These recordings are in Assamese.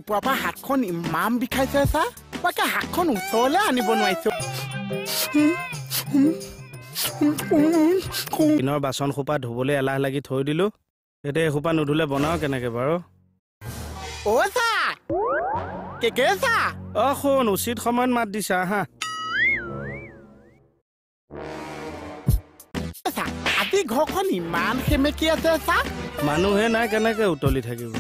ৰাতিপুৱাৰ পৰা হাতখন ইমান বিষাইছে চা, মই হাতখন ওচৰলৈ আনিব নোৱাৰিছো। দিনৰ বাচন সোপা ধুবলৈ এলাহ লাগি থৈ দিলো, এতিয়া এসোপা নুধুলে বনাও কেনেকে বাৰু? অ চা, কেকে চা। অ শুন, উচিত সময়ত মাত দিছা হা। আজি ঘৰখন ইমান সেমেকি আছে চা। মানুহে নাই, কেনেকে উতলি থাকিব?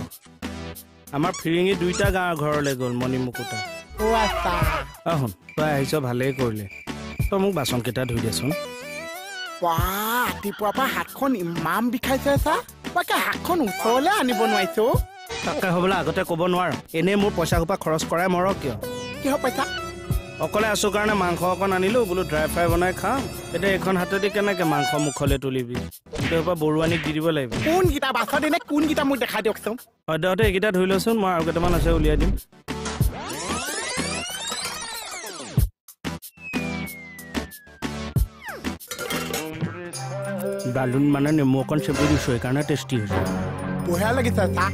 আমাৰ ফিৰিঙি দুইটা গাঁৱৰ ঘৰলৈ গ'ল মণিমুকুতা। অ আচ্ছা। অ শুন, তই আহিছ ভালেই কৰিলে, তই মোক বাচনকেইটা ধুই দেচোন। বাহ, ৰাতিপুৱাৰ পৰা হাতখন ইমান বিষাইছে চা, মই হাতখন ওচৰলৈ আনিব নোৱাৰিছো। তাকে হ'বলৈ আগতে ক'ব নোৱাৰ, এনেই মোৰ পইচা সোপা খৰচ কৰাই মৰক কিয়? কিহৰ পইচা? অকলে আছো কাৰণে মাংস অকণ আনিলো, বোলো ড্ৰাই ফ্ৰাই বনাই খাওঁ। এতিয়া এইখন হাতেদি কেনেকে মাংস মুখলৈ তুলিবি? গোটেই সোপা বৰুৱানীক দি দিব লাগিব। কোনকেইটা বাচন এনে কোনকেইটা মোক দেখাই দিয়কচোন। সদ্যহতে এইকেইটা ধুই লচোন, মই আৰু কেইটামান আছে উলিয়াই দিম। দালুন মানে নেমু অকণ চেপি দিছো, সেইকাৰণে টেষ্টি হৈছে। বঢ়িয়া লাগিছে চা।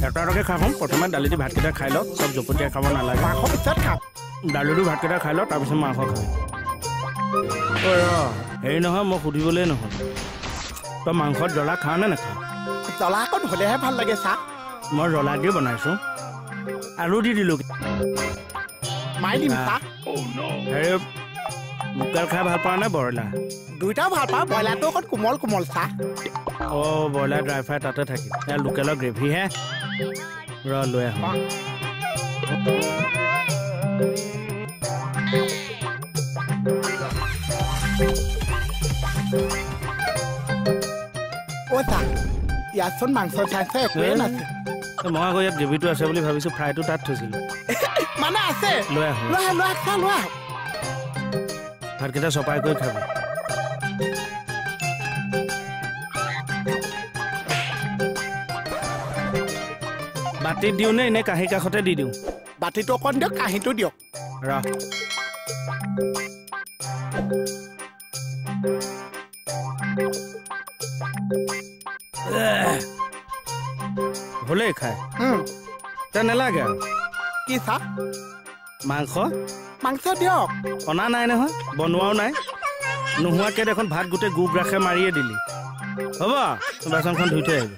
এটা এটাকে খাম, প্ৰথমে দালি দি ভাতকেইটা খাই লওক, চব জপতীয়া খাব নালাগে। মাংস পিছত খাম। দালি দি ভাতকেইটা খাই লওক, তাৰপিছত মাংস খাম। ঐ ৰ, হেৰি নহয়, মই সুধিবলৈয়ে নহ'ল, তই মাংসত জ্বলা খাৱ নে নাখাৱ? জ্বলা অকণ হ'লেহে ভাল লাগে চা। মই জ্বলা দি বনাইছোঁ, আলু দি দিলোঁ। মাৰি দিম চা। হেৰি, লোকেল খাই ভাল পাওঁ নে ব্ৰইলাৰ? দুইটাও ভাল পাওঁ, ব্ৰইলাৰটো অকণ কোমল কোমল চা। অ' ব্ৰইলাৰ ড্ৰাই ফ্ৰাই তাতে থাকিল, এয়া লোকেলৰ গ্ৰেভিহে। ৰ লৈ আহোঁ। অ' চা, ইয়াতচোন মাংস চাংস একোৱেই নাছে। মই আকৌ ইয়াত গ্ৰেভিটো আছে বুলি ভাবিছোঁ, ফ্ৰাইটো তাত থৈছিলোঁ। মানে আছে, লৈ আহোঁ। লৈ আহ, লৈ আহ চা, লৈ আহ। ভাতকেইটা চপাই কৰি খাবি। বাতিত দিওঁ নে এনেই কাঁহী কাষতে দি দিওঁ? বাতিটো অকণ দিয়ক, কাঁহীটো দিয়ক। ৰ, হ'লেই খাই তে নালাগে আৰু। কি চা? মাংস? মাংস দিয়ক। অনা নাই নহয়, বনোৱাও নাই। নোহোৱাকে দেখোন ভাত গোটেই গু গ্ৰাসে মাৰিয়ে দিলি। হ'ব, বাচনখন ধুই থৈ আহিবি।